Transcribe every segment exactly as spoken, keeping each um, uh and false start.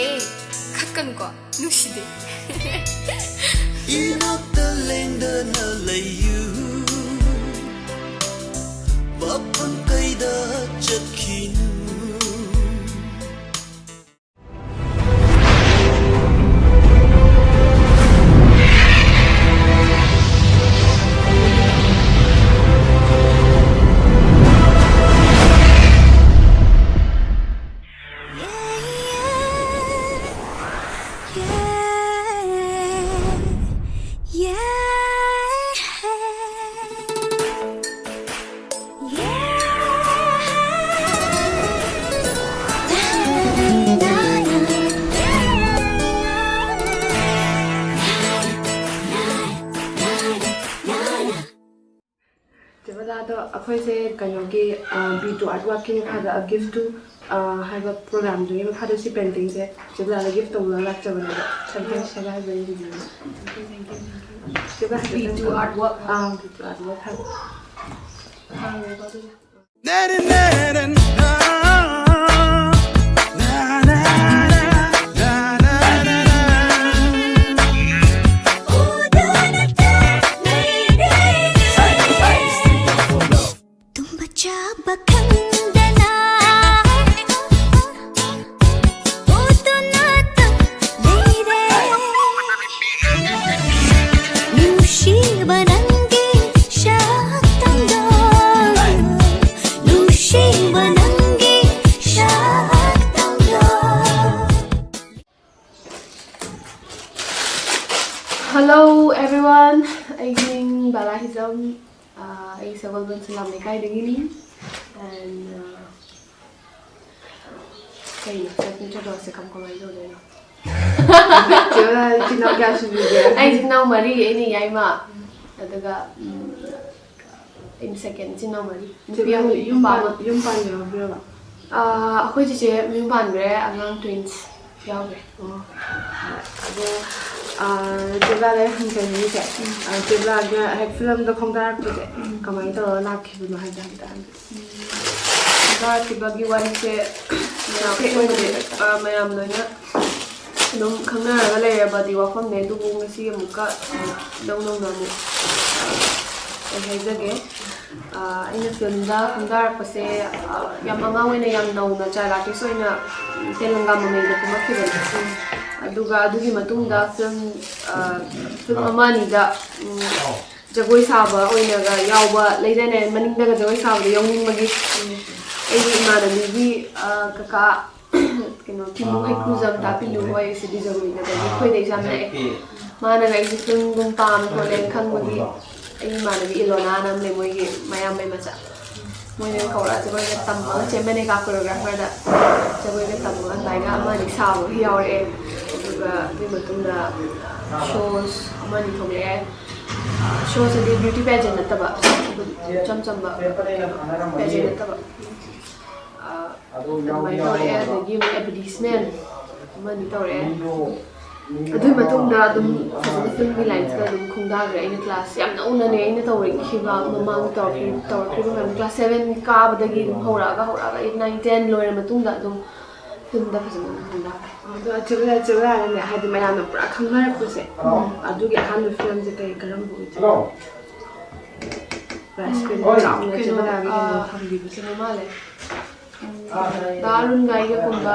ꯑꯦ, ꯈꯠꯀꯅꯨꯀꯣ, ꯅꯨꯡꯁꯤꯗꯦ꯫ ꯏꯅꯥꯛꯇ ꯂꯦꯡꯗꯅ ꯂꯩꯌꯨ, ꯃꯐꯝ ꯀꯩꯗ ꯆꯠꯈꯤꯅꯨ꯫ ꯆꯦꯕꯂꯥꯗꯣ ꯑꯩꯈꯣꯏꯁꯦ ꯀꯩꯅꯣꯒꯤ, ꯑ, B two Artworkꯀꯤ ꯃꯈꯥꯗ A Gift to, ꯑ, ꯍꯥꯏꯕ programꯗꯨꯒꯤ ꯃꯈꯥꯗ ꯁꯤ paintingꯁꯦ ꯆꯦꯕꯂꯥꯗ gift ꯇꯧꯕ ꯂꯥꯛꯆꯕꯅꯦꯕ꯫ ꯁꯔꯄ꯭ꯔꯥꯏꯖ ꯁꯔꯄ꯭ꯔꯥꯏꯖ ꯑꯣꯏꯅ ꯆꯦꯕꯂꯥ ꯍꯥꯏꯐꯦꯠꯇꯪ B two Artwork꯫ ꯑꯥ, B two Artwork ꯍꯥꯏꯕ꯫ ꯇꯨꯝꯕ ꯆꯥꯕ ꯈꯪꯗꯅ ꯎꯗꯨꯅꯇ ꯂꯩꯔꯦ꯫ ꯅꯨꯡꯁꯤꯕ ꯅꯪꯒꯤ ꯁꯛꯇꯝꯗꯣ, ꯅꯨꯡꯁꯤꯕ ꯅꯪꯒꯤ ꯁꯛꯇꯝꯗꯣ꯫ Hello everyone, ꯑꯩꯒꯤ ꯃꯤꯡ ꯕꯂꯥ ꯍꯤꯖꯝ꯫ ꯑꯥ, ꯑꯩ ꯁꯒꯣꯜꯕꯟ ꯁꯂꯥꯝ ꯂꯩꯀꯥꯏꯗꯒꯤꯅꯤ꯫ And, ꯑꯥ, ꯀꯩꯅꯣ, ꯆꯠꯅ ꯆꯠꯂꯣꯁꯦ ꯀꯝ-, ꯀꯃꯥꯏꯅ ꯇꯧꯗꯣꯏꯅꯣ? ꯆꯦ ꯕꯂꯥ, ꯏꯆꯤꯟ ꯏꯅꯥꯎ ꯀꯌꯥ ꯁꯨꯕꯤꯒꯦ? ꯑꯩ ꯏꯆꯤꯟ ꯏꯅꯥꯎ ꯃꯔꯤ, ꯑꯩꯅ ꯌꯥꯏꯃ, ꯑꯗꯨꯒ, ꯎꯝ, ꯑꯩꯅ second, ꯏꯆꯤꯟ ꯏꯅꯥꯎ ꯃꯔꯤ꯫ ꯆꯦ ꯅꯨꯄꯤ ꯕꯂꯥ, ꯑꯃ, ꯌꯨꯝ ꯅꯨꯄꯥ ꯄꯥꯟ-, ꯑꯃ꯫ ꯌꯨꯝ ꯄꯥꯟꯈ꯭ꯔꯕꯤꯔꯕ? ꯑꯥ, ꯑꯩꯈꯣꯏ ꯆꯤꯆꯦ ꯃꯌꯨꯝ ꯄꯥꯟꯈ꯭ꯔꯦ, ꯑꯉꯥꯡ twins ꯌꯥꯎꯈ꯭ꯔꯦ꯫ ꯑꯣ꯫ ꯑꯗꯣ, ꯑꯥ, ꯆꯦ ꯕꯂꯥꯗ ꯑꯩ ꯍꯪꯖꯅꯤꯡꯉꯤꯁꯦ, ꯎꯝ꯫ ꯑꯥ, ꯆꯦ ꯕꯂꯥꯅ ꯍꯦꯛ filmꯗ ꯈꯣꯡꯗꯥꯔꯛꯄꯁꯦ, ꯎꯝ꯫ ꯀꯃꯥꯏꯅ ꯇꯧꯔꯒ ꯂꯥꯛꯈꯤꯕꯅꯣ ꯍꯥꯏꯕꯗꯣ ꯍꯥꯏꯐꯦꯠꯇ ꯍꯥꯏꯕꯤꯌꯨ꯫ ꯎꯝ꯫ ꯇꯥꯈꯤꯕꯒꯤ ꯋꯥꯔꯤꯁꯦ ꯃꯌꯥꯝ ꯈꯪꯅꯔꯦ꯫ ꯑ, ꯃꯌꯥꯝ ꯂꯣꯏꯅ ꯑꯗꯨꯝ ꯈꯪꯅꯔꯒ ꯂꯩꯔꯕꯗꯤ ꯋꯥꯐꯝꯅꯦ, ꯑꯗꯨꯕꯨ ꯉꯁꯤ ꯑꯃꯨꯛꯀ ꯏꯅꯧ ꯅꯧꯅ ꯑꯃꯨꯛ, ꯑ, ꯑꯩ ꯍꯥꯏꯖꯒꯦ꯫ ꯑ, ꯑꯩꯅ ꯐꯤꯂꯝꯗ ꯈꯪꯗꯥꯔꯛꯄꯁꯦ, ꯑ, ꯌꯥꯝ ꯑꯉꯥꯡ ꯑꯣꯏꯅ, ꯌꯥꯝ ꯅꯧꯅ child artist ꯑꯣꯏꯅ ꯇꯦꯂꯪꯒꯥ ꯃꯃꯩꯗ ꯀꯨꯝꯃꯛꯈꯤꯕꯅꯦ꯫ ꯑꯗꯨꯒ ꯑꯗꯨꯒꯤ ꯃꯇꯨꯡꯗ ꯐꯤꯂꯝ, ꯑ, ꯐꯤꯂꯝ ꯑꯃ ꯑꯅꯤꯗ, ꯎꯝ, ꯖꯒꯣꯏ ꯁꯥꯕ ꯑꯣꯏꯅꯒ ꯌꯥꯎꯕ ꯂꯩꯗꯥꯏꯅꯦ, ꯃꯅꯤꯡꯗꯒ ꯖꯒꯣꯏ ꯁꯥꯕꯗꯣ ꯌꯥꯎꯅꯤꯡꯕꯒꯤ꯫ ꯑꯩꯒꯤ ꯏꯃꯥꯟꯅꯕꯤꯒꯤ, ꯑ, ꯀꯀꯥ, ꯀꯩꯅꯣ, ꯀꯤꯃꯨ ꯍꯩꯀ꯭ꯔꯨꯖꯝ ꯇꯥꯄꯤꯂꯨ ꯍꯣꯏ, ꯁꯤꯗꯤ ꯖꯒꯣꯏꯗ ꯑꯩꯈꯣꯏꯗꯩꯁꯨ ꯌꯥꯝ ꯅꯛꯑꯦ꯫ ꯃꯥꯅꯒ ꯑꯩꯁꯦ ꯐꯤꯂꯝꯒꯨꯝ ꯄꯥꯝꯃꯦ ꯈꯣꯠꯂꯦꯅ ꯈꯪꯕꯒꯤ, ꯑꯩꯒꯤ ꯏꯃꯥꯟꯅꯕꯤ ꯏꯂꯣꯅꯥꯅ ꯑꯃ ꯂꯩ, ꯃꯣꯏꯒꯤ ꯃꯌꯥꯝꯕꯩ ꯃꯆꯥ꯫ ꯃꯣꯏꯅ ꯀꯧꯔꯛꯑ ꯖꯒꯣꯏꯒ ꯇꯝꯃꯒ, ꯆꯦ ꯃꯅꯤꯀꯥ choreographerꯗ ꯖꯒꯣꯏꯒ ꯇꯝꯃꯒ ꯑꯗꯨꯃꯥꯏꯅ ꯑꯃ ꯑꯅꯤ ꯁꯥꯕꯒ ꯌꯥꯎꯔꯛꯑꯦ꯫ ꯑꯗꯨꯒ ꯑꯗꯨꯒꯤ ꯃꯇꯨꯡꯗ shows ꯑꯃ ꯑꯅꯤ ꯊꯣꯛꯂꯛꯑꯦ꯫ Shows ꯍꯥꯏꯗꯤ beauty pageant ꯅꯠꯇꯕ, ꯑꯗꯨꯝ ꯏꯆꯝ ꯆꯝꯕ pageant ꯅꯠꯇꯕ꯫ ꯑ, ꯑꯗꯨꯃꯥꯏꯅ ꯇꯧꯔꯛꯑꯦ꯫ ꯑꯗꯒꯤ ꯑꯃꯨꯛ advertisement ꯑꯃ ꯑꯅꯤ ꯇꯧꯔꯛꯑꯦ꯫ ꯑꯗꯨꯒꯤ ꯃꯇꯨꯡꯗ ꯑꯗꯨꯝ ꯐꯖꯅ ꯐꯤꯂꯝꯒꯤ lineꯁꯤꯗ ꯑꯗꯨꯝ ꯈꯣꯡꯗꯥꯈ꯭ꯔꯦ꯫ ꯑꯩꯅ class ꯌꯥꯝ ꯅꯧꯅꯅꯦ ꯑꯩꯅ ꯇꯧꯔꯛꯈꯤꯕ, ꯃꯃꯥꯡ ꯇꯧꯔꯛꯈꯤ-, ꯇꯧꯔꯛꯈꯤꯕ ꯃꯌꯥꯝ class seven ꯀꯥꯕꯗꯒꯤ ꯑꯗꯨꯝ ꯍꯧꯔꯛꯑꯒ, ꯍꯧꯔꯛꯑꯒ eight, nine, ten ꯂꯣꯏꯔ ꯃꯇꯨꯡꯗ ꯑꯗꯨꯝ ꯐꯤꯂꯝꯗ ꯐꯖꯅ ꯑꯗꯨꯝ ꯈꯣꯡꯗꯥꯈ꯭ꯔꯦ꯫ ꯑꯗꯣ ꯆꯦꯕꯂꯥ, ꯆꯦꯕꯂꯥꯅꯅꯦ, ꯍꯥꯏꯗꯤ ꯃꯌꯥꯝꯅ ꯄꯨꯔꯥ ꯈꯪꯅꯔꯛꯄꯁꯦ, ꯎꯝ꯫ ꯑꯗꯨꯒꯤ ꯑꯍꯥꯟꯕ ꯐꯤꯂꯝꯁꯦ ꯀꯩ, ꯀꯔꯝꯕ ꯑꯣꯏꯗꯣꯏꯅꯣ? Prize screen ꯎꯝ, ꯆꯥꯎꯅ ꯀꯩꯅꯣ, ꯆꯦꯕꯂꯥꯒꯤ ꯀꯩꯅꯣ ꯑꯥ, ꯐꯪꯈꯤꯕꯁꯦ꯫ ꯀꯩꯅꯣ ꯃꯥꯜꯂꯦ꯫ ꯎꯝ, ꯗꯥ ꯑꯔꯨꯟꯒ ꯑꯩꯒ ꯀꯨꯝꯕ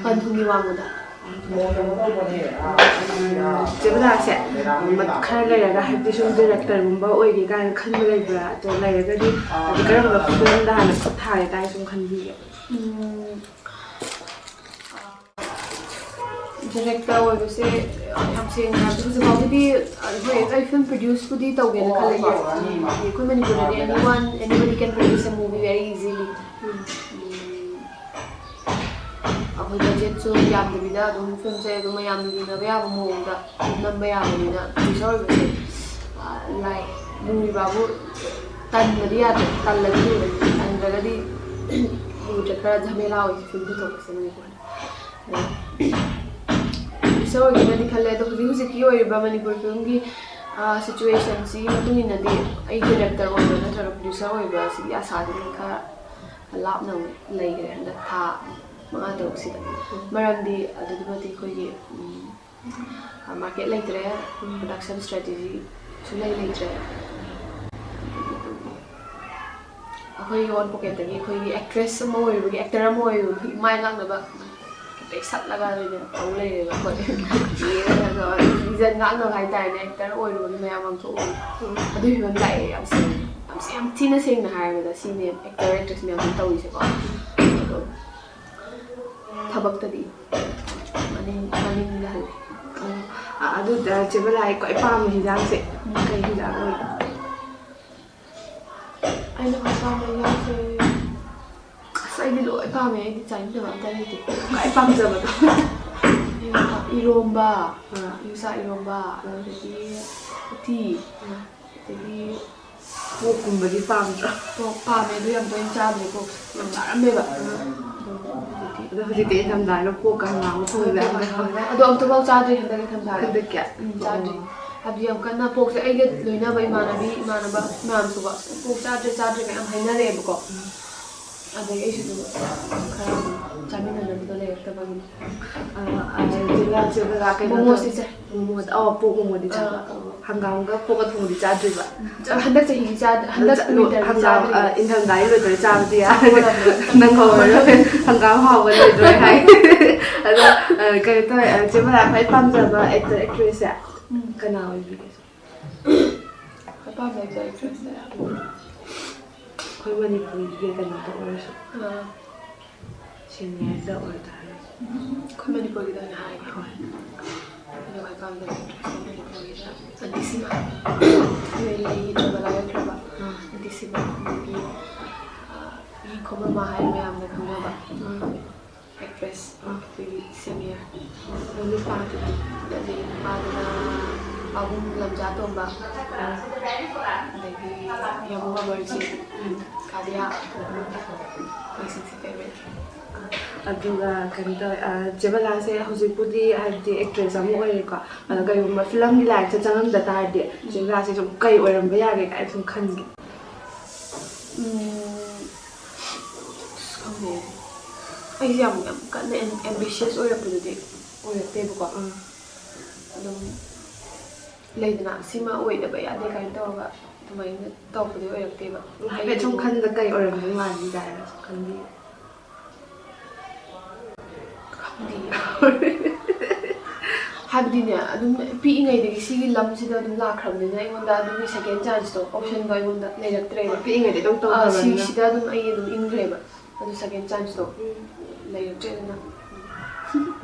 ꯄꯟꯊꯨꯡꯒꯤ ꯋꯥꯡꯃꯗ꯫ ꯆꯦꯕꯂꯥꯁꯦ, ꯎꯝ, ꯈꯔ ꯂꯩꯔꯒ ꯍꯥꯏꯕꯗꯤ ꯁꯨꯝ directorꯒꯨꯝꯕ ꯑꯣꯏꯒꯦ ꯀꯥꯏꯅ ꯈꯟꯕ ꯂꯩꯕ꯭ꯔꯥ? ꯑꯗꯣ ꯂꯩꯔꯒꯗꯤ ꯍꯥꯏꯗꯤ ꯀꯔꯝꯕ ꯐꯤꯂꯝꯗ ꯍꯥꯟꯅ ꯈꯨꯠ ꯊꯥꯒꯦ ꯀꯥꯏꯅ ꯁꯨꯝ ꯈꯟꯕꯤꯒꯦ? ꯎꯝ, director ꯑꯣꯏꯕꯁꯦ ꯌꯥꯝ ꯁꯦꯡꯅ ꯍꯥꯏꯔꯕꯗ ꯍꯧꯖꯤꯛ ꯐꯥꯎꯒꯤꯗꯤ, ꯑ, ꯍꯣꯏ, ꯑꯩ film produceꯄꯨꯗꯤ ꯇꯧꯒꯦꯅ ꯈꯜꯂꯤꯀꯣ꯫ ꯎꯝ, ꯑꯩꯈꯣꯏ ꯃꯅꯤꯄꯨꯔꯗꯗꯤ anyone, anybody can produce a movie very easily. ꯎꯝ, ꯑꯩꯈꯣꯏ budgetꯁꯨ ꯌꯥꯝꯗꯕꯤꯗ ꯑꯗꯨꯝ filmꯁꯦ ꯑꯗꯨꯝ ꯃꯌꯥꯝꯅ ꯌꯦꯡꯅꯕ ꯌꯥꯕ ꯃꯑꯣꯡꯗ ꯅꯝꯕ ꯌꯥꯕꯅꯤꯅ producer ꯑꯣꯏꯕꯁꯦ, ꯑ, ꯂꯥꯏ, ꯂꯨꯔꯤꯕꯕꯨ ꯇꯟꯕꯗꯤ ꯌꯥꯗ꯭ꯔꯦ, ꯇꯜꯂꯗꯤ ꯂꯨꯔꯦ, ꯇꯟꯗ꯭ꯔꯒꯗꯤ ꯂꯨꯗ꯭ꯔꯦ, ꯈꯔ ꯖꯃꯦꯂꯥ ꯑꯣꯏ film ꯄꯨꯊꯣꯛꯄꯁꯦ ꯃꯅꯤꯄꯨꯔꯗ꯫ ꯑꯗꯣ producer ꯑꯣꯏꯒꯦꯅꯗꯤ ꯈꯜꯂꯦ, ꯑꯗꯣ ꯍꯧꯖꯤꯛ ꯍꯧꯖꯤꯛꯀꯤ ꯑꯣꯏꯔꯤꯕ ꯃꯅꯤꯄꯨꯔ filmꯒꯤ, ꯁꯤꯆꯨꯋꯦꯁꯟꯁꯤꯒꯤ ꯃꯇꯨꯡ ꯏꯟꯅꯗꯤ ꯑꯩ ꯗꯤꯔꯦꯛꯇꯔ ꯑꯣꯏꯕ ꯅꯠꯇ꯭ꯔꯒ ꯄ꯭ꯔꯣꯗ꯭ꯌꯨꯁꯔ ꯑꯣꯏꯕ ꯑꯁꯤꯒꯤ ꯑꯁꯥꯗꯤ ꯈꯔ ꯂꯥꯞꯅ ꯑꯃꯨꯛ ꯂꯩꯈ꯭ꯔꯦ ꯍꯟꯗꯛ ꯊꯥ ꯃꯉꯥ ꯇꯔꯨꯛꯁꯤꯗ꯫ ꯃꯔꯝꯗꯤ ꯑꯗꯨꯛꯀꯤ ꯃꯇꯤꯛ ꯑꯩꯈꯣꯏꯒꯤ ꯃꯥꯔꯀꯦꯠ ꯂꯩꯇ꯭ꯔꯦ, ꯄ꯭ꯔꯗꯛꯁꯟ ꯁ꯭ꯇ꯭ꯔꯦꯇꯦꯖꯤ ꯁꯨꯡꯂꯩ ꯂꯩꯇ꯭ꯔꯦ꯫ ꯑꯩꯈꯣꯏꯒꯤ ꯑꯣꯟ ꯄꯣꯀꯦꯠꯇꯒꯤ ꯑꯩꯈꯣꯏꯒꯤ ꯑꯦꯛꯇ꯭ꯔꯦꯁ ꯑꯃ ꯑꯣꯏꯔꯨꯕꯒꯤ, ꯑꯦꯛꯇꯔ ꯑꯃ ꯑꯣꯏꯔꯨꯕꯒꯤ ꯃꯥꯏ ꯉꯥꯛꯅꯕ ꯀꯩꯀꯩ ꯁꯠꯂꯒ ꯑꯗꯨꯅ ꯇꯧ ꯂꯩꯔꯦꯕ ꯑꯩꯈꯣꯏ꯫ ꯌꯦꯡꯉꯒ ꯏꯖꯠ ꯉꯥꯛꯅꯕ ꯍꯥꯏꯇꯥꯔꯦꯅꯦ, ꯑꯦꯛꯇꯔ ꯑꯣꯏꯔꯨꯕꯒꯤ ꯃꯌꯥꯝ ꯉꯥꯡꯊꯣꯛꯎꯕꯒꯤ꯫ ꯑꯗꯨꯒꯤ ꯐꯤꯕꯝ ꯂꯥꯛꯑꯦ ꯌꯥꯝ ꯁꯦꯡꯅ꯫ ꯌꯥꯝ ꯁꯦ-, ꯌꯥꯝ ꯊꯤꯅ ꯁꯦꯡꯅ ꯍꯥꯏꯔꯕꯗ ꯁꯤꯅꯦ ꯑꯦꯛꯇꯔ ꯑꯦꯛꯇ꯭ꯔꯦꯁ ꯃꯌꯥꯝꯁꯤꯅ ꯇꯧꯔꯤꯁꯦꯀꯣ꯫ ꯑꯗꯣ ꯊꯕꯛꯇꯗꯤ ꯃꯅꯤꯡ, ꯃꯅꯤꯡꯗ ꯍꯜꯂꯦ꯫ ꯑꯣ, ꯑ-, ꯑꯗꯨꯗ ꯆꯦ ꯕꯂꯥꯒꯤ ꯈ꯭ꯋꯥꯏ ꯄꯥꯝꯕ ꯍꯤꯟꯖꯥꯡꯁꯦ ꯀꯩ ꯍꯤꯟꯖꯥꯡ ꯑꯣꯏꯒꯦ? ꯑꯩꯅ ꯈ꯭ꯋꯥꯏ ꯄꯥꯝꯕ ꯍꯤꯟꯖꯥꯡꯁꯦ, ꯑꯁ, ꯑꯩꯗꯤ ꯂꯣꯏ ꯄꯥꯝꯃꯦ, ꯑꯩꯗꯤ ꯆꯥꯅꯤꯡꯗꯕ ꯑꯝꯇ ꯂꯩꯇꯦ꯫ ꯈ꯭ꯋꯥꯏ ꯄꯥꯝꯖꯕꯗꯣ꯫ ꯏꯔꯣꯝꯕ, ꯑꯥ꯫ ꯌꯣꯡꯆꯥꯛ ꯏꯔꯣꯝꯕ, ꯑꯥ꯫ ꯑꯗꯒꯤ ꯎꯇꯤ, ꯑꯥ꯫ ꯑꯗꯒꯤ ꯄꯣꯛꯀꯨꯝꯕꯗꯤ ꯄꯥꯝꯗ꯭ꯔꯣ? ꯄꯣꯛ ꯄꯥꯝꯃꯦ, ꯑꯗꯨ ꯌꯥꯝ ꯇꯣꯏꯅ ꯆꯥꯗ꯭ꯔꯦ ꯄꯣꯛꯁꯦ꯫ ꯌꯥꯝ ꯆꯥꯔꯝꯃꯦꯕ꯫ ꯑꯥ꯫ ꯑꯗꯣ ꯍꯧꯖꯤꯛꯇꯤ ꯑꯗꯣ ꯍꯧꯖꯤꯛꯇꯤ ꯏꯪꯊꯝꯊꯥꯅꯤꯅ ꯄꯣꯛꯀ ꯍꯪꯒꯥꯝꯒ ꯊꯣꯡꯕ ꯌꯥꯝꯅ ꯍꯥꯎꯋꯦ꯫ ꯑꯗꯣ ꯑꯝꯇꯐꯥꯎ ꯆꯥꯗ꯭ꯔꯤ ꯍꯟꯗꯛꯀꯤ ꯏꯪꯊꯝꯊꯥꯗ꯫ ꯍꯟꯗꯛꯀꯤ? ꯎꯝ, ꯆꯥꯗ꯭ꯔꯤ꯫ ꯑꯣ꯫ ꯍꯥꯏꯕꯗꯤ ꯌꯥꯝ ꯀꯟꯅ ꯄꯣꯛꯁꯦ ꯑꯩꯒ ꯂꯣꯏꯅꯕ ꯏꯃꯥꯟꯅꯕꯤ, ꯏꯃꯥꯟꯅꯕ ꯃꯌꯥꯝꯁꯨꯀꯣ, "ꯑꯁ, ꯄꯣꯛ ꯆꯥꯗ꯭ꯔꯦ, ꯆꯥꯗ꯭ꯔꯦ" ꯀ ꯌꯥꯝ ꯍꯥꯏꯅꯔꯛꯑꯦꯕꯀꯣ꯫ ꯎꯝ꯫ ꯑꯗꯒꯤ ꯑꯩꯁꯨ ꯑꯗꯨꯝ ꯈꯔ ꯑꯗꯨꯝ ꯆꯥꯃꯤꯟꯅꯅꯕꯗꯣ ꯂꯩꯔꯛꯇꯕꯒꯤꯅꯦ꯫ ꯑ, ꯑ, ꯆꯤꯜꯍꯥ-, ꯆꯤꯜꯍꯥ ꯀꯩꯅꯣ ꯃꯣꯃꯣꯁꯦ ꯇꯧ-, ꯆꯥꯏ꯫ ꯃꯣꯃꯣꯗ, ꯑꯧ, ꯄꯣꯛ ꯃꯣꯃꯣꯗꯤ ꯆꯥꯕ꯫ ꯑꯥ, ꯑꯥ꯫ ꯍꯪꯒꯥꯝꯒ ꯄꯣꯛꯀ ꯊꯣꯡꯕꯗꯤ ꯆꯥꯗ꯭ꯔꯤꯕ? ꯎꯝ, ꯆꯥ-, ꯍꯟꯗꯛ ꯆꯍꯤꯒꯤ ꯆꯥꯗ-, ꯍꯟꯗꯛ ꯆꯠꯂꯨ, winterꯒꯤ ꯍꯪꯒꯥꯝ, ꯆꯥꯗ꯭ꯔꯤ꯫ ꯑ, ꯏꯪꯊꯝꯊꯥꯒꯤ ꯂꯣꯏꯗꯣꯔꯦ ꯆꯥꯕꯗꯤ ꯌꯥꯔꯦ꯫ ꯍꯧꯔꯕꯅꯦ꯫ ꯅꯪ ꯍꯧꯔꯔꯣꯏ꯫ ꯍꯪꯒꯥꯝ ꯍꯥꯎꯕ ꯂꯣꯏꯗꯣꯔꯦ ꯍꯥꯏ꯫ ꯑꯗꯣ, ꯑ, ꯀꯩꯅꯣ ꯇꯧꯋꯦ, ꯑ, ꯆꯦ ꯕꯂꯥ ꯈ꯭ꯋꯥꯏ ꯄꯥꯝꯖꯕ actor actressꯁꯦ ꯎꯝ꯫ ꯀꯅꯥ ꯑꯣꯏꯕꯤꯒꯦ? ꯑꯄꯥꯝꯕ actor actressꯁꯦ ꯑꯩꯈꯣꯏ ꯃꯅꯤꯄꯨꯔꯒꯤ ꯀꯩꯅꯣꯗ ꯑꯣꯏꯔꯁꯨ꯫ ꯑꯥ꯫ Seniorꯗ ꯑꯣꯏꯇꯥꯔꯒꯁꯨ꯫ ꯑꯩꯈꯣꯏ ꯃꯅꯤꯄꯨꯔꯒꯤꯗ ꯑꯣꯏꯅ ꯍꯥꯏꯒꯦ꯫ ꯍꯣꯏ꯫ ꯑꯩꯅ ꯈ꯭ꯋꯥꯏ ꯄꯥꯝꯖꯕ actressꯁꯦ ꯃꯅꯤꯄꯨꯔꯒꯤꯗ ꯑꯗꯤꯁꯤꯃꯥ꯫ ꯑꯩꯈꯣꯏ ꯂꯩꯈꯤꯗ꯭ꯔꯕ, ꯂꯥꯏꯌꯣꯛꯈ꯭ꯔꯕ ꯑꯥ꯫ ꯑꯗꯤꯁꯤꯃꯥ movieꯒꯤ, ꯑꯥ, ꯏ ꯈꯣꯝꯕ ꯃꯍꯥꯏ ꯃꯌꯥꯝꯅ ꯈꯪꯅꯕ꯫ ꯑꯥ꯫ Actress, ꯑꯥ꯫ ꯑꯩꯈꯣꯏꯒꯤ senior꯫ ꯑꯗꯣ ꯅꯨꯄꯥꯗꯨꯗꯤ? ꯑꯗꯒꯤ ꯅꯨꯄꯥꯗꯨꯅ ꯄꯥꯕꯨꯡ ꯂꯝꯖꯥ ꯇꯣꯝꯕ, ꯑꯥ꯫ ꯑꯗꯒꯤ ꯌꯥꯝꯕꯨꯡ ꯑꯃꯔꯖꯤꯠ, ꯎꯝ꯫ ꯀꯥꯂꯤꯌꯥ, ꯃꯣꯏꯁꯤꯡꯁꯦ favourite꯫ ꯑꯥ꯫ ꯑꯗꯨꯒ ꯀꯩꯅꯣ ꯇꯧꯋꯦ, ꯑ, ꯆꯦ ꯕꯂꯥꯁꯦ ꯍꯧꯖꯤꯛꯄꯨꯗꯤ ꯍꯥꯏꯕꯗꯤ actress ꯑꯃ ꯑꯣꯏꯔꯦꯀꯣ, ꯑꯗꯣ ꯀꯩꯒꯨꯝꯕ ꯐꯤꯂꯝꯒꯤ ꯂꯥꯏꯟꯁꯦ ꯆꯪꯉꯝꯗ ꯇꯥꯔꯗꯤ ꯆꯦ ꯕꯂꯥꯁꯦ ꯁꯨꯝ ꯀꯩ ꯑꯣꯏꯔꯝꯕ ꯌꯥꯒꯦ ꯀꯥꯏꯅ ꯁꯨꯝ ꯈꯟꯒꯦ? ꯎꯝ, ꯑꯁ, ꯈꯪꯗꯦ꯫ ꯑꯩꯁꯦ ꯌꯥꯝ, ꯌꯥꯝ ꯀꯟꯅ ꯑꯦꯝ-, ambitious ꯑꯣꯏꯔꯛꯄꯗꯨꯗꯤ ꯑꯣꯏꯔꯛꯇꯦꯕꯀꯣ꯫ ꯎꯝ꯫ ꯑꯗꯨꯝ ꯂꯩꯗꯅ, ꯁꯤꯃ ꯑꯣꯏꯗꯕ ꯌꯥꯗꯦ ꯀꯥꯏꯅ ꯇꯧꯔꯒ ꯑꯗꯨꯃꯥꯏꯅ ꯇꯧꯔꯛꯄꯗꯤ ꯑꯣꯏꯔꯛꯇꯦꯕ꯫ ꯍꯥꯏꯐꯦꯠ ꯁꯨꯝ ꯈꯟꯕꯗ ꯀꯩ ꯑꯣꯏꯔꯝꯗꯧ ꯃꯥꯜꯂꯤ ꯀꯥꯏꯅ ꯁꯨꯝ ꯈꯟꯕꯤꯌꯨ꯫ ꯈꯪꯗꯤꯌꯦ꯫ ꯍꯥꯏꯕꯗꯤꯅꯦ, ꯑꯗꯨꯝ ꯄꯤꯛꯏꯉꯩꯗꯒꯤ ꯁꯤꯒꯤ ꯂꯝꯁꯤꯗ ꯑꯗꯨꯝ ꯂꯥꯛꯈ꯭ꯔꯕꯅꯤꯅ ꯑꯩꯉꯣꯟꯗ ꯑꯗꯨꯒꯤ second chanceꯇꯣ, optionꯗꯣ ꯑꯩꯉꯣꯟꯗ ꯂꯩꯔꯛꯇ꯭ꯔꯦꯕ꯫ ꯄꯤꯛꯏꯉꯩꯗꯒꯤ ꯑꯗꯨꯝ ꯑꯥ, ꯇꯧꯈ꯭ꯔꯕꯅꯤꯅ꯫ ꯁꯤꯁꯤꯗ ꯑꯗꯨꯝ ꯑꯩ ꯑꯗꯨꯝ ꯏꯟꯈ꯭ꯔꯦꯕ꯫ ꯑꯗꯨ second chanceꯇꯣ ꯎꯝ꯫ ꯂꯩꯔꯛꯇ꯭ꯔꯦꯗꯅ꯫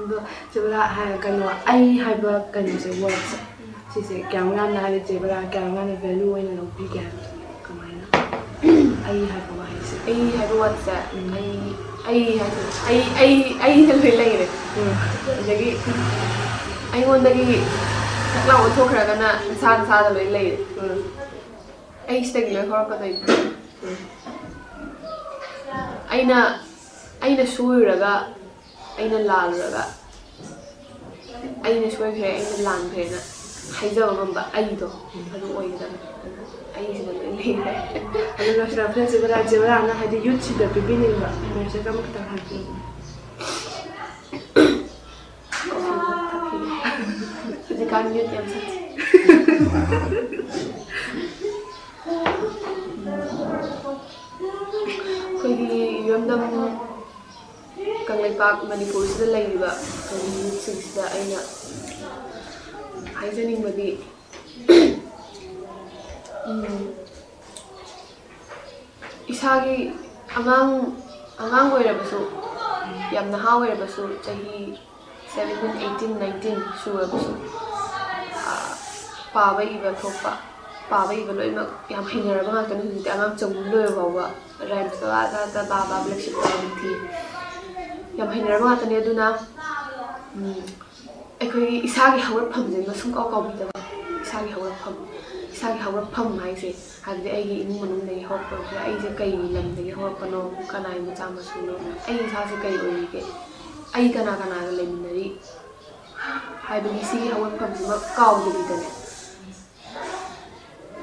ꯑꯗꯣ ꯆꯦ ꯕꯂꯥ, ꯍꯥꯏ-, ꯀꯩꯅꯣ, "ꯑꯩ" ꯍꯥꯏꯕ ꯀꯩꯅꯣꯁꯦ, wordꯁꯦ, ꯎꯝ꯫ ꯁꯤꯁꯦ ꯀꯌꯥꯝ ꯌꯥꯝꯅ, ꯍꯥꯏꯗꯤ ꯆꯦ ꯕꯂꯥ ꯀꯌꯥꯝ ꯌꯥꯝꯅ value ꯑꯣꯏꯅ ꯂꯧꯕꯤꯒꯦ ꯍꯥꯏꯕ? ꯀꯃꯥꯏꯅ? "ꯑꯩ" ꯍꯥꯏꯕ ꯋꯥꯍꯩꯁꯦ꯫ "ꯑꯩ" ꯍꯥꯏꯕ wordꯁꯦ, ꯎꯝ꯫ ꯑꯩ, ꯑꯩ ꯍꯥꯏꯁꯦ, ꯑꯩ, ꯑꯩ, ꯑꯩꯗ ꯂꯣꯏ ꯂꯩꯔꯦ꯫ ꯎꯝ꯫ ꯑꯗꯒꯤ ꯑꯩꯉꯣꯟꯗꯒꯤ ꯊꯛ ꯂꯥꯎ ꯑꯣꯟꯊꯣꯛꯈ꯭ꯔꯒꯅ ꯅꯁꯥ ꯅꯁꯥꯗ ꯂꯣꯏ ꯂꯩꯔꯦ꯫ ꯎꯝ꯫ ꯑꯩ ꯁꯤꯗꯒꯤ ꯂꯣꯏ ꯍꯧꯔꯛꯀꯗꯣꯏꯅꯤ꯫ ꯎꯝ꯫ ꯑꯩꯅ, ꯑꯩꯅ ꯁꯣꯏꯔꯨꯔꯒ, ꯑꯩꯅ ꯂꯥꯜꯂꯨꯔꯒ, ꯑꯩꯅ ꯁꯣꯏꯈ꯭ꯔꯦ, ꯑꯩꯅ ꯂꯥꯟꯈ꯭ꯔꯦꯅ ꯍꯥꯏꯖꯕ ꯉꯝꯕ ꯑꯩꯗꯣ, ꯑꯗꯨ ꯑꯣꯏꯒꯗꯕꯅꯤ꯫ ꯑꯗꯨꯅ ꯑꯩꯁꯤꯗ ꯂꯣꯏ ꯂꯩꯔꯦ꯫ ꯑꯗꯨ ꯂꯣꯏꯁꯤꯜꯂꯛꯄꯗ ꯆꯦ ꯕꯂꯥ, ꯆꯦ ꯕꯂꯥꯅ ꯍꯥꯏꯗꯤ youthꯁꯤꯡꯗ ꯄꯤꯕꯤꯅꯤꯡꯕ message ꯑꯃꯈꯛꯇꯪ ꯍꯥꯏꯕꯤꯌꯨ꯫ ꯀꯣꯐꯤ ꯊꯛꯈꯤꯒꯦ꯫ ꯍꯧꯖꯤꯛꯀꯥꯟ youth ꯌꯥꯝ ꯁꯥꯊꯤ꯫ ꯑꯩꯈꯣꯏꯒꯤ ꯏꯔꯝꯗꯝ ꯀꯪꯂꯩꯄꯥꯛ ꯃꯅꯤꯄꯨꯔꯁꯤꯗ ꯂꯩꯔꯤꯕ ꯑꯩꯈꯣꯏꯒꯤ youthꯁꯤꯡꯁꯤꯗ ꯑꯩꯅ ꯍꯥꯏꯖꯅꯤꯡꯕꯗꯤ, ꯎꯝ, ꯏꯁꯥꯒꯤ ꯑꯉꯥꯡ, ꯑꯉꯥꯡ ꯑꯣꯏꯔꯕꯁꯨ, ꯌꯥꯝ ꯅꯍꯥ ꯑꯣꯏꯔꯕꯁꯨ, ꯆꯍꯤ seventeen, eighteen, nineteen ꯁꯨꯔꯕꯁꯨ, ꯑꯥ, ꯄꯥꯕ ꯏꯕ ꯊꯣꯛꯄ, ꯄꯥꯕ ꯏꯕ ꯂꯣꯏꯅꯃꯛ ꯌꯥꯝ ꯍꯩꯅꯔꯕ ꯉꯥꯛꯇꯅꯤ꯫ ꯍꯧꯖꯤꯛꯇꯤ ꯑꯉꯥꯡ ꯆꯍꯨꯝ ꯂꯣꯏꯕ ꯐꯥꯎꯕ rhymes ꯇ ꯑꯥ ꯇ ꯕꯥ ꯕꯥ ꯂꯦꯛꯁꯤꯟ ꯇꯧꯔ ꯑꯗꯨꯝ ꯊꯤ꯫ ꯌꯥꯝ ꯍꯩꯅꯔꯕ ꯉꯥꯛꯇꯅꯤ꯫ ꯑꯗꯨꯅ, ꯎꯝ, ꯑꯩꯈꯣꯏꯒꯤ ꯏꯁꯥꯒꯤ ꯍꯧꯔꯛꯐꯝꯁꯦ ꯃꯁꯨꯡ ꯀꯥꯎ ꯀꯥꯎꯕꯤꯗꯕ, ꯏꯁꯥꯒꯤ ꯍꯧꯔꯛꯐꯝ, ꯏꯁꯥꯒꯤ ꯍꯧꯔꯛꯐꯝ ꯍꯥꯏꯁꯦ, ꯍꯥꯏꯕꯗꯤ ꯑꯩꯒꯤ ꯏꯃꯨꯡ ꯃꯅꯨꯡꯗꯒꯤ ꯍꯧꯔꯛꯄꯁꯦ, ꯑꯩꯁꯦ ꯀꯩ ꯂꯝꯗꯒꯤ ꯍꯧꯔꯛꯄꯅꯣ, ꯀꯅꯥꯒꯤ ꯃꯆꯥ ꯃꯁꯨꯅꯣ, ꯑꯩ ꯏꯁꯥꯁꯦ ꯀꯩ ꯑꯣꯏꯔꯤꯒꯦ, ꯑꯩ ꯀꯅꯥ ꯀꯅꯥꯒ ꯂꯩꯃꯤꯟꯅꯔꯤ ꯍꯥꯏꯕꯒꯤ ꯁꯤꯒꯤ ꯍꯧꯔꯛꯐꯝꯁꯤꯃ ꯀꯥꯎꯗꯕꯤꯗꯅꯦ,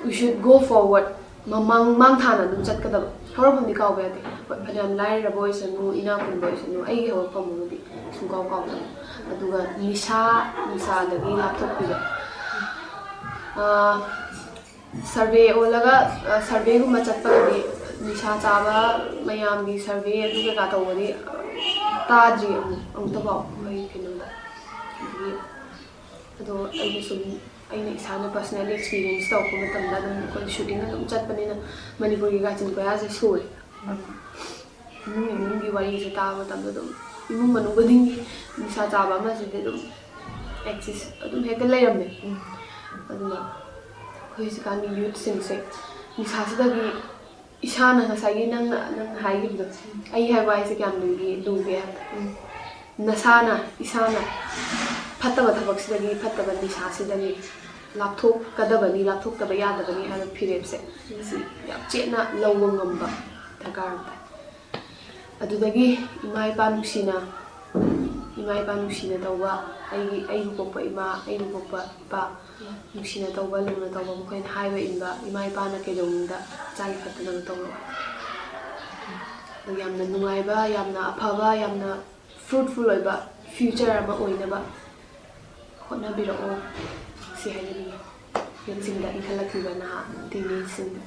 we should go forward. ꯃꯃꯥꯡ ꯃꯥꯡ ꯊꯥꯅ ꯑꯗꯨꯝ ꯆꯠꯀꯗꯕ꯫ ꯍꯧꯔꯛꯐꯝꯗꯤ ꯀꯥꯎꯕ ꯌꯥꯗꯦ꯫ ꯍꯣꯏ, ꯐꯅꯌꯥꯝ ꯂꯥꯏꯔꯔꯕ ꯑꯣꯏꯁꯅꯨ, ꯏꯅꯥꯛ ꯈꯨꯟꯕ ꯑꯣꯏꯁꯅꯨ, ꯑꯩꯒꯤ ꯍꯧꯔꯛꯐꯝ ꯑꯃꯗꯤ ꯁꯨꯡꯀꯥꯎ ꯀꯥꯎꯗꯕ꯫ ꯑꯗꯨꯒ ꯅꯤꯁꯥ, ꯅꯤꯁꯥꯗꯒꯤ ꯂꯥꯞꯊꯣꯛꯄꯤꯕ꯫ ꯑꯥ, ꯁꯔꯚꯦ ꯑꯣꯜꯂꯒ, ꯑ, ꯁꯔꯚꯦꯒꯨꯝꯕ ꯆꯠꯄꯒꯗꯤ, ꯅꯤꯁꯥ ꯆꯥꯕ ꯃꯌꯥꯝꯒꯤ ꯁꯔꯚꯦ ꯑꯗꯨ ꯀꯩꯀꯥ ꯇꯧꯕꯗꯤ ꯇꯥꯗ꯭ꯔꯤ ꯑꯃꯨꯛ, ꯑꯃꯨꯛꯇꯐꯥꯎ ꯑꯩꯈꯣꯏ ꯀꯩꯅꯣꯗ꯫ ꯑꯗꯒꯤ ꯑꯗꯣ ꯑꯩꯅ ꯁꯨꯝ, ꯑꯩꯅ ꯏꯁꯥꯅ personally experience ꯇꯧꯔꯛꯄ ꯃꯇꯝꯗ, ꯑꯗꯨꯝ ꯑꯩꯈꯣꯏ shooting ꯑꯗꯨꯝ ꯆꯠꯄꯅꯤꯅ ꯃꯅꯤꯄꯨꯔꯒꯤ ꯀꯥꯆꯤꯟ ꯀꯣꯌꯥꯁꯦ ꯁꯨꯔꯦ꯫ ꯏꯃꯨꯡ ꯏꯃꯨꯡꯒꯤ ꯋꯥꯔꯤꯁꯦ ꯇꯥꯕ ꯃꯇꯝꯗ ꯑꯗꯨꯝ ꯏꯃꯨꯡ ꯃꯅꯨꯡ ꯈꯨꯗꯤꯡꯒꯤ ꯅꯤꯁꯥ ꯆꯥꯕ ꯑꯃꯁꯤꯗꯤ ꯑꯗꯨꯝ exist ꯑꯗꯨꯝ ꯍꯦꯛꯇ ꯂꯩꯔꯝꯃꯦ꯫ ꯑꯗꯨꯅ ꯑꯩꯈꯣꯏ ꯍꯧꯖꯤꯛꯀꯥꯟꯒꯤ youthꯁꯤꯡꯁꯦ ꯅꯤꯁꯥꯁꯤꯗꯒꯤ ꯏꯁꯥꯅ, ꯉꯁꯥꯏꯒꯤ ꯅꯪꯅ, ꯅꯪꯅ ꯍꯥꯏꯈꯤꯕꯗꯣ, ꯑꯩ ꯍꯥꯏꯕ ꯍꯥꯏꯁꯦ ꯀꯌꯥꯝ ꯂꯨꯒꯦ, ꯂꯨꯒꯦ ꯍꯥꯏꯕꯗ, ꯅꯁꯥꯅ, ꯏꯁꯥꯅ ꯐꯠꯇꯕ ꯊꯕꯛꯁꯤꯗꯒꯤ, ꯐꯠꯇꯕ ꯅꯤꯁꯥꯁꯤꯗꯒꯤ ꯂꯥꯞꯊꯣꯛꯀꯗꯕꯅꯤ, ꯂꯥꯞꯊꯣꯛꯇꯕ ꯌꯥꯗꯕꯅꯤ ꯍꯥꯏꯕ ꯐꯤꯔꯦꯞꯁꯦ, ꯁꯤ ꯌꯥꯝ ꯆꯦꯠꯅ ꯂꯧꯕ ꯉꯝꯕ ꯗꯔꯀꯥꯔ ꯑꯃ ꯇꯥꯏ꯫ ꯑꯗꯨꯗꯒꯤ ꯏꯃꯥ ꯏꯄꯥ ꯅꯨꯡꯁꯤꯅ, ꯏꯃꯥ ꯏꯄꯥ ꯅꯨꯡꯁꯤꯅ ꯇꯧꯕ, ꯑꯩꯒꯤ, ꯑꯩꯕꯨ ꯄꯣꯛꯄ ꯏꯃꯥ, ꯑꯩꯕꯨ ꯄꯣꯛꯄ ꯏꯄꯥ ꯅꯨꯡꯁꯤꯅ ꯇꯧꯕ, ꯂꯨꯅ ꯇꯧꯕ, ꯃꯈꯣꯏꯅ ꯍꯥꯏꯕ ꯏꯟꯕ, ꯏꯃꯥ ꯏꯄꯥꯅ ꯀꯩꯗꯧꯅꯨꯡꯗ ꯏꯆꯥꯒꯤ ꯐꯠꯇꯅꯕ ꯇꯧꯔꯛꯑꯣ꯫ ꯑꯗꯨ ꯌꯥꯝꯅ ꯅꯨꯡꯉꯥꯏꯕ, ꯌꯥꯝꯅ ꯑꯐꯕ, ꯌꯥꯝꯅ fruitful ꯑꯣꯏꯕ future ꯑꯃ ꯑꯣꯏꯅꯕ ꯍꯣꯠꯅꯕꯤꯔꯛꯑꯣ, ꯁꯤ ꯍꯥꯏꯖꯅꯤꯡꯉꯤ꯫ ꯌꯨꯝꯁꯤꯡꯗ ꯏꯟꯈꯠꯂꯛꯂꯤꯕ ꯅꯍꯥ teenageꯁꯤꯡꯗ꯫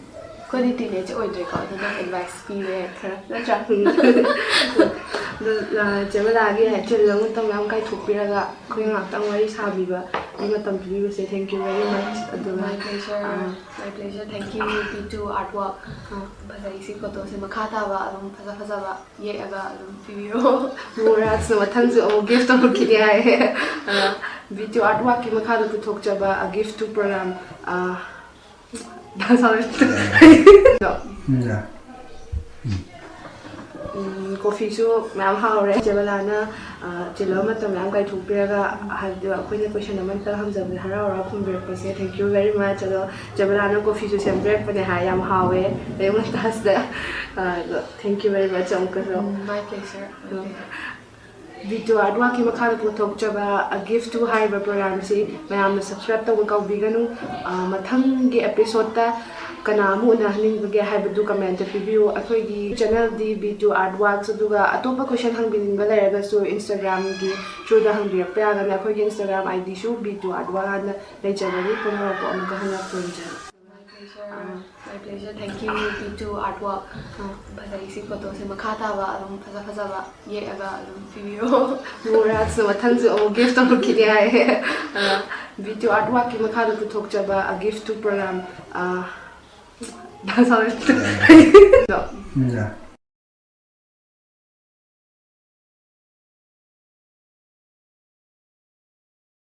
ꯑꯩꯈꯣꯏꯗꯤ teenage ꯑꯣꯏꯗ꯭ꯔꯦꯀꯣ, ꯑꯗꯨꯅ advice ꯄꯤꯕ ꯌꯥꯏ ꯈꯔ, ꯅꯠꯇ꯭ꯔꯥ? ꯑꯗꯣ, ꯑ, ꯆꯦ ꯕꯂꯥꯒꯤ ꯆꯤꯜꯂꯕ ꯃꯇꯝ ꯃꯌꯥꯝ ꯀꯥꯏꯊꯣꯛꯄꯤꯔꯒ ꯑꯩꯈꯣꯏ ꯉꯥꯏꯍꯥꯛꯇꯪ ꯋꯥꯔꯤ ꯁꯥꯕꯤꯕꯒꯤ ꯃꯇꯝ ꯄꯤꯕꯤꯕꯁꯦ, thank you very much꯫ ꯑꯗꯨꯒ, My pleasure, ꯑ, my pleasure. Thank you, B two Artwork. ꯑ, ꯐꯖꯩ, ꯁꯤ photoꯁꯦ ꯃꯈꯥ ꯇꯥꯕ ꯑꯗꯨꯝ ꯐꯖ ꯐꯖꯕ ꯌꯦꯛꯑꯒ ꯑꯗꯨꯝ ꯄꯤꯕꯤꯔꯣ꯫ ꯃꯣꯔꯥꯖꯅ ꯃꯊꯪꯁꯨ ꯑꯃꯨꯛ gift ꯇꯧꯔꯛꯈꯤꯅꯤ ꯍꯥꯏ꯫ ꯑ, B two Artworkꯀꯤ ꯃꯈꯥꯗ ꯄꯨꯊꯣꯛꯆꯕ, ꯑ, gift to program, ꯑ, sorry꯫ Yeah. ꯎꯝ, Coffeeꯁꯨ ꯃꯌꯥꯝ ꯍꯥꯎꯔꯦ꯫ ꯆꯦ ꯕꯂꯥꯅ, ꯑ, ꯆꯤꯜꯂꯕ ꯃꯇꯝ ꯃꯌꯥꯝ ꯀꯥꯏꯊꯣꯛꯄꯤꯔꯒ, ꯍꯥꯏꯕꯗꯤ ꯑꯩꯈꯣꯏꯅ question ꯑꯃꯇꯪ ꯍꯪꯖꯕꯗ ꯍꯔꯥꯎ ꯍꯔꯥꯎ ꯈꯨꯝꯕꯤꯔꯛꯄꯁꯦ, thank you very much꯫ ꯑꯗꯣ ꯆꯦ ꯕꯂꯥꯅ coffeeꯁꯨ ꯁꯦꯝꯕꯤꯔꯛꯄꯅꯦ ꯍꯥꯏ, ꯌꯥꯝ ꯍꯥꯎꯋꯦ ꯑꯌꯨꯛ ꯉꯟꯇꯥꯁꯤꯗ꯫ ꯑ, ꯑꯗꯣ thank you very much ꯑꯃꯨꯛꯀꯁꯨ꯫ My pleasure. My pleasure. B two Artworkꯀꯤ ꯃꯈꯥꯗ ꯄꯨꯊꯣꯛꯆꯕ A Gift To ꯍꯥꯏꯔꯤꯕ programꯁꯤ ꯃꯌꯥꯝꯅ subscribe ꯇꯧꯕ ꯀꯥꯎꯕꯤꯒꯅꯨ꯫ ꯑ, ꯃꯊꯪꯒꯤ episodeꯇ ꯀꯅꯥ ꯑꯃ ꯎꯅꯍꯟꯅꯤꯡꯕꯒꯦ ꯍꯥꯏꯕꯗꯨ commentꯇ ꯄꯤꯕꯤꯌꯨ꯫ ꯑꯩꯈꯣꯏꯒꯤ channelꯗꯤ B two Artworks, ꯑꯗꯨꯒ ꯑꯇꯣꯞꯄ question ꯍꯪꯕꯤꯅꯤꯡꯕ ꯂꯩꯔꯒꯁꯨ Instagramꯒꯤ throughꯗ ꯍꯪꯕꯤꯔꯛꯄ ꯌꯥꯒꯅꯤ꯫ ꯑꯩꯈꯣꯏꯒꯤ Instagram IDꯁꯨ B two Artwork ꯍꯥꯏꯅ ꯂꯩꯖꯕꯅꯤ꯫ ꯄꯨꯝꯅꯃꯛꯄꯨ ꯑꯃꯨꯛꯀ ꯍꯟꯅ ꯈꯨꯔꯨꯝꯖꯔꯤ꯫ My pleasure. My pleasure. Thank you, B two Artwork. ꯐꯖꯩꯁꯤ photoꯁꯦ, ꯃꯈꯥ ꯇꯥꯕ ꯑꯗꯨꯝ ꯐꯖ ꯐꯖꯕ ꯌꯦꯛꯑꯒ ꯑꯗꯨꯝ ꯄꯤꯕꯤꯔꯣ꯫ ꯃꯨꯔꯥꯁꯨ ꯃꯊꯪꯁꯨ ꯑꯃꯨꯛ gift ꯇꯧꯔꯛꯈꯤꯅꯤ ꯍꯥꯏꯌꯦ꯫ ꯑ, B two Artworkꯀꯤ ꯃꯈꯥꯗ ꯄꯨꯊꯣꯛꯆꯕ A Gift To program, ꯑ, sorry꯫ Yeah.